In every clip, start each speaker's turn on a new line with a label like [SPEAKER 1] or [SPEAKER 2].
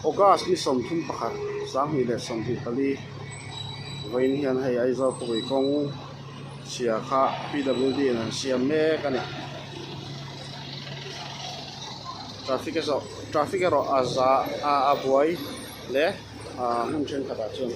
[SPEAKER 1] August ni 31 2024 vawiin hian hei Aizawl khawpui kawng chhia kha PWD in an siam mek a ni. Traffic a zawh traffic erawh a za a a buai hle ah hmun thenkhatah chuan.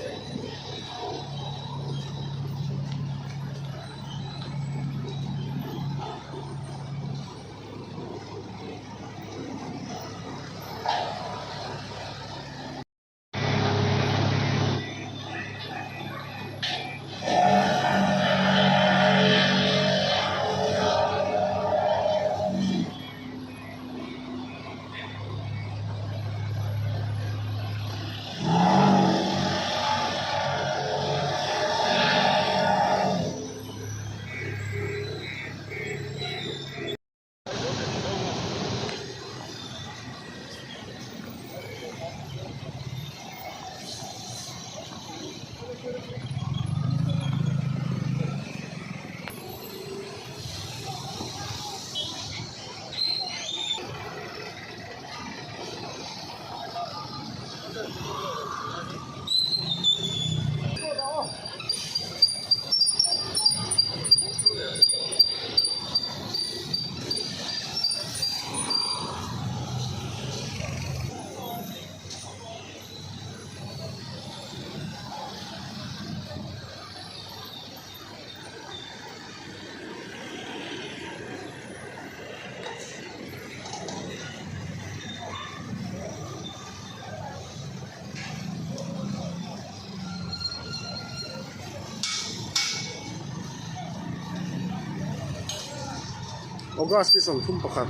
[SPEAKER 1] August ni 31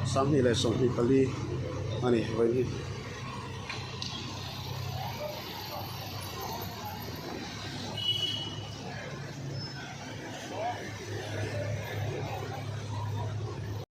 [SPEAKER 1] 24 a ni vawiin hi.